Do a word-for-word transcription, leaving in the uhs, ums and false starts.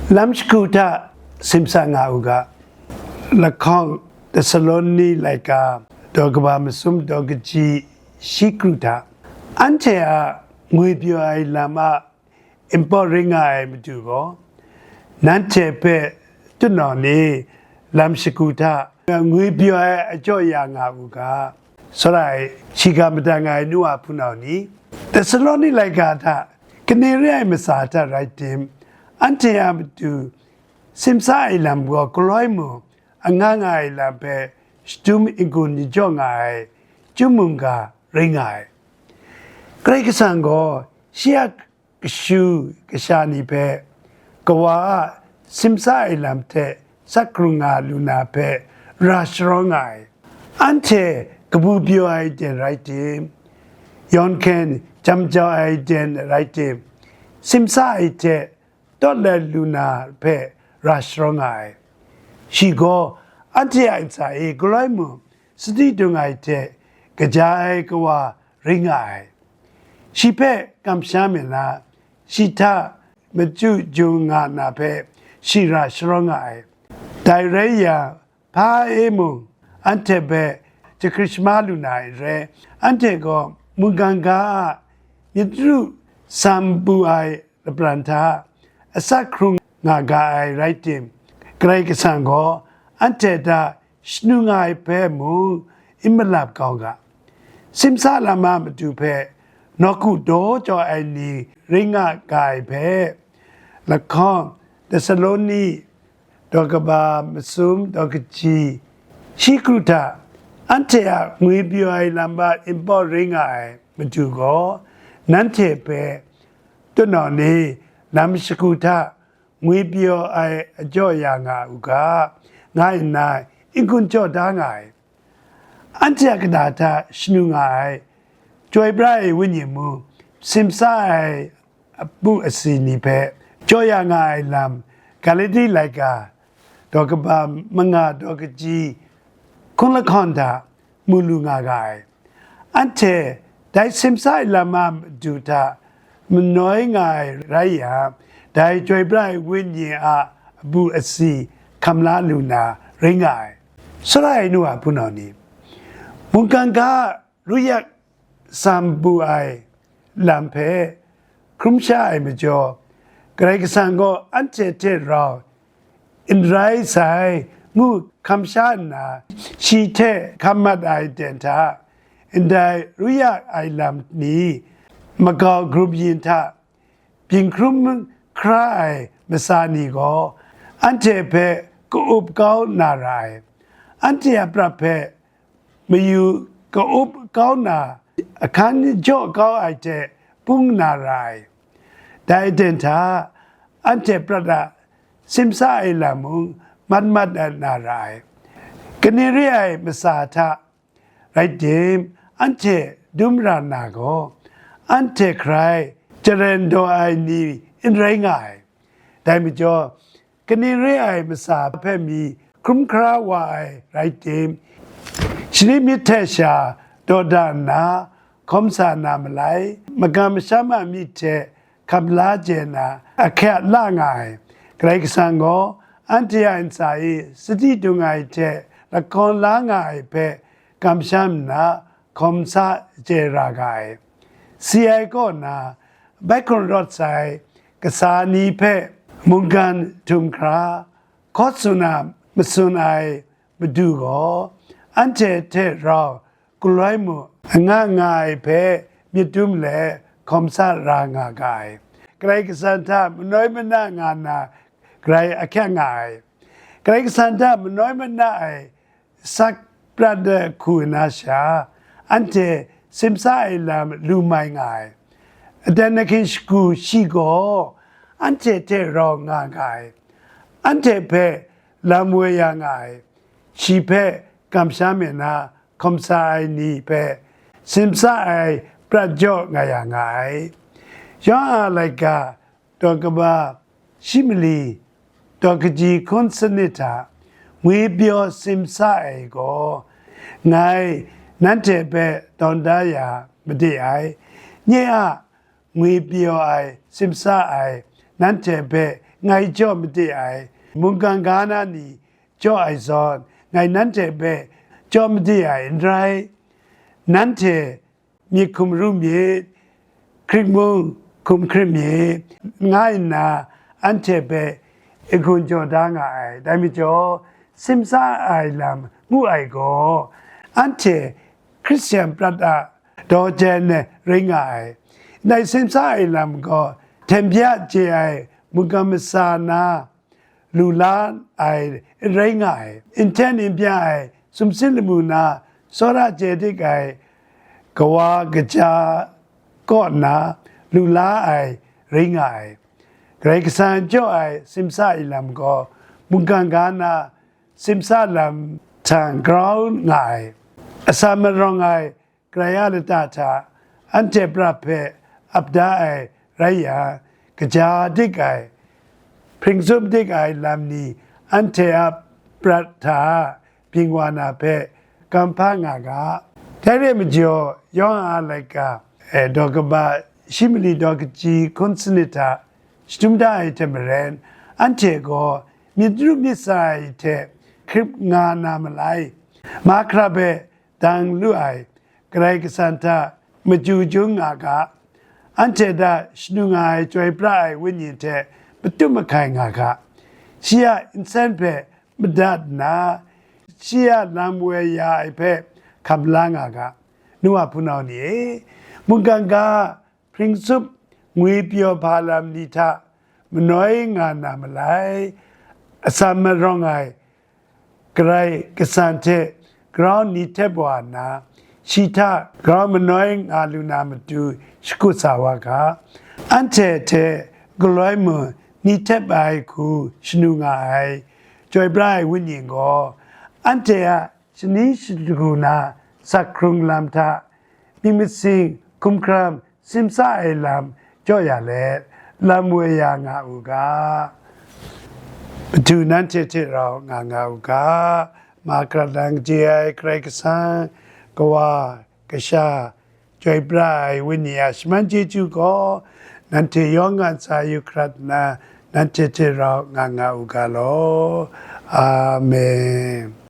Lam shagu hta simsa nga u ga, lahkawng Thessaloni laika daw kaba masum daw kaji shi kru hta, anhte a ngwipyaw ai lam a npawt rai nga ai matu gaw, nanhte hpe tutnawng ni lam shagu hta ngwipyaw ai ajaw ya nga u ga, Sara ai shiga madat nga ai nu a hpunau ni, Thessaloni laika hta kane re ai masa hta rai tim, anhte a matu simsa ai lam gaw galoi mung anga nga ai lam hpe shadum n-gun n-jaw nga ai chyum mungga rai nga ai. Karai Kasang gaw shi a kashu kasha ni hpe, Kawa a simsa ai lam hte sak hkrung nga lu na hpe ra sharawng nga ai. Anhte kabu pyaw ai aten rai tim, yawn hkyen jam jau ai aten rai tim, simsa ai hte tawt let lu na hpe ra sharawng nga ai. Shi gaw anhte a ntsa e galoi mung sadi dung ai hte kaja ai Kawa rai nga ai. Shi hpe kamsham nna, shi hta machyu jung nga na hpe shi ra sharawng nga ai. Dai rai yang, hpa e mung anhte hpe jahkrit shamai lu na ai re, anhte gaw mungkan ga a myit ru sam bu ai lapran hta asak hkrung nga ga ai rai tim, Karai Kasang gaw anhte hta shanu nga ai hpe mung n malap kau ga. Simsa lam a matu hpe nawku daw jaw ai ni rai nga ga ai hpe, lahkawng Thessaloni daw kaba masum daw kaji shi kru hta anhte a ngwipyaw ai lam a npawt rai nga ai matu gaw, nanhte hpe tutnawng ni lam shagu hta ngwipyaw ai ajaw ya nga u ga, nga nna n-gun jaw da nga ai. Anhte a kata hta shanu nga ai Chyoi Pra ai Wenyi mung, simsa ai apu asi ni hpe jaw ya nga ai lam, Galati laika daw kaba manga daw kaji hkun lahkawng hta mu lu nga ga ai. Anhte dai simsa ai lam a matu hta manoi nga ai rai yang, dai Chyoi Pra ai Wenyi a apu asi hkam la lu na rai nga ai. Sara ai nu a hpunau ni, mungkan ga ruyak sam bu ai lam hpe hkrum sha ai majaw, Karai Kasang gaw anhte hte rau n rai sai, ngu hkam sha nna, shi hte hkam mat ai aten hta, ndai ruyak ai lam ni, makau grup yin hta byin hkrum hkra ai masa ni gaw, anhte hpe ka-up kau na ra ai. Anhte a prat hpe mayu ka-up kau na, ahkan jaw kau ai hte bung na ra ai. Dai aten hta, anhte prat a simsa ai lam mung mat mat na ra ai. Kane re ai masa hta rai tim, anhte dum ra na gaw, anhte hkrai jaren daw ai ni n rai nga ai. Dai majaw, kane re ai masa hpe mi hkrum hkra wa ai rai tim, shani myit hte sha dawda nna hkawm sa na malai, magam masham a myit hte hkap la chye na ahkyak la nga ai. Karai Kasang gaw anhte a ntsa e sadi dung ai hte lahkawng la nga ai hpe kamsham nna hkawm sa chye ra ga ai. Si ai kaw na, bai hkun rawt sai kasa ni hpe mungkan htum hkra, hkaw tsun a matsun ai Madu gaw, anhte hte rau galoi mung anga nga ai hpe myit dum let hkawm sa ra nga ga ai. Karai Kasang hta manoi mana nga na grai ahkyak nga ai. Karai Kasang hta manoi mana ai sak prat de hku na sha, anhte simsa ai lam lu mai nga ai. Aten ahkying shagu shi gaw anhte hte rau nga nga ai. Anhte hpe lam woi ya nga ai. Shi hpe kamsham nna hkawm sa ai ni hpe simsa ai prat jaw nga ya nga ai. Yawhan a laika daw kaba shi mali daw kaji hkun sanit hta ngwi pyaw simsa ai gaw, ngai nanhte hpe tawn da ya made ai. Nye a, ngwi pyaw ai, simsa ai, nanhte hpe ngai jaw made ai, mungkan ga na ni jaw ai zawn, ngai nanhte hpe jaw made ai n rai, nanhte myit hkum ru myit, hkrit mung hkum hkrit myit, nga nna anhte hpe e-gun jaw da nga ai. Dai majaw, simsa ai lam ngu ai gaw, anhte Hkristian prat a daw jen rai nga ai. Dai simsa ai lam gaw, hten bya chye ai mungkan masa na lu la ai rai nga ai. N hten n bya ai sumsing lamu na tsawra chye dik ai kawa kaja kaw nna lu la ai rai nga ai. Karai Kasang jaw ai simsa ai lam gaw, mungkan ga na simsa lam htang grau nga ai. Asan marawng ai Karai a lata hta anhte prat hpe ap da ai rai yang, kaja dik ai, hpring tsup dik ai lam ni anhte a prat hta byin wa na hpe kam hpa nga ga. Dai rai majaw, Yawhan a laika, eh, daw kaba shi mali daw kaji hkun sanit hta shadum da ai hte maren, anhte gaw myit ru myit sa ai hte hkrip nga na malai, mahkra hpe dang lu ai Karai Kasang hta machyu chyum nga ga, anhte hta shanu nga ai Chyoi pra ai Wenyi hte matut mahkai nga ga, shi a nsen hpe madat nna, shi a lam woi ya ai hpe hkam la nga ga. Nu wa hpunau ni e, mungkan ga hpring tsup ngwi pyaw hpa lam ni hta manoi nga na malai, asan marawng ai Karai Kasang hte grau ni htep wa nna, shi hta grau manoi nga lu na matu shakut sa wa ga. Anhte hte galoi mung ni htep ai hku shanu nga ai Chyoi pra ai Wenyi gaw, anhte a shani shadagu na sak hkrung lam hta myit masin hkum hkram simsa ai lam jaw ya let, lam woi ya nga u ga. Madu nanhte hte rau nga nga u ga. Mahkra lang chye ai Karai Kasang, Kawa, Kasha, Chyoi pra ai Wenyi a shaman chyeju gaw, nanhte yawng nga ntsa yu hkrat nna, nanhte hte rau nga nga u ga law. Amen.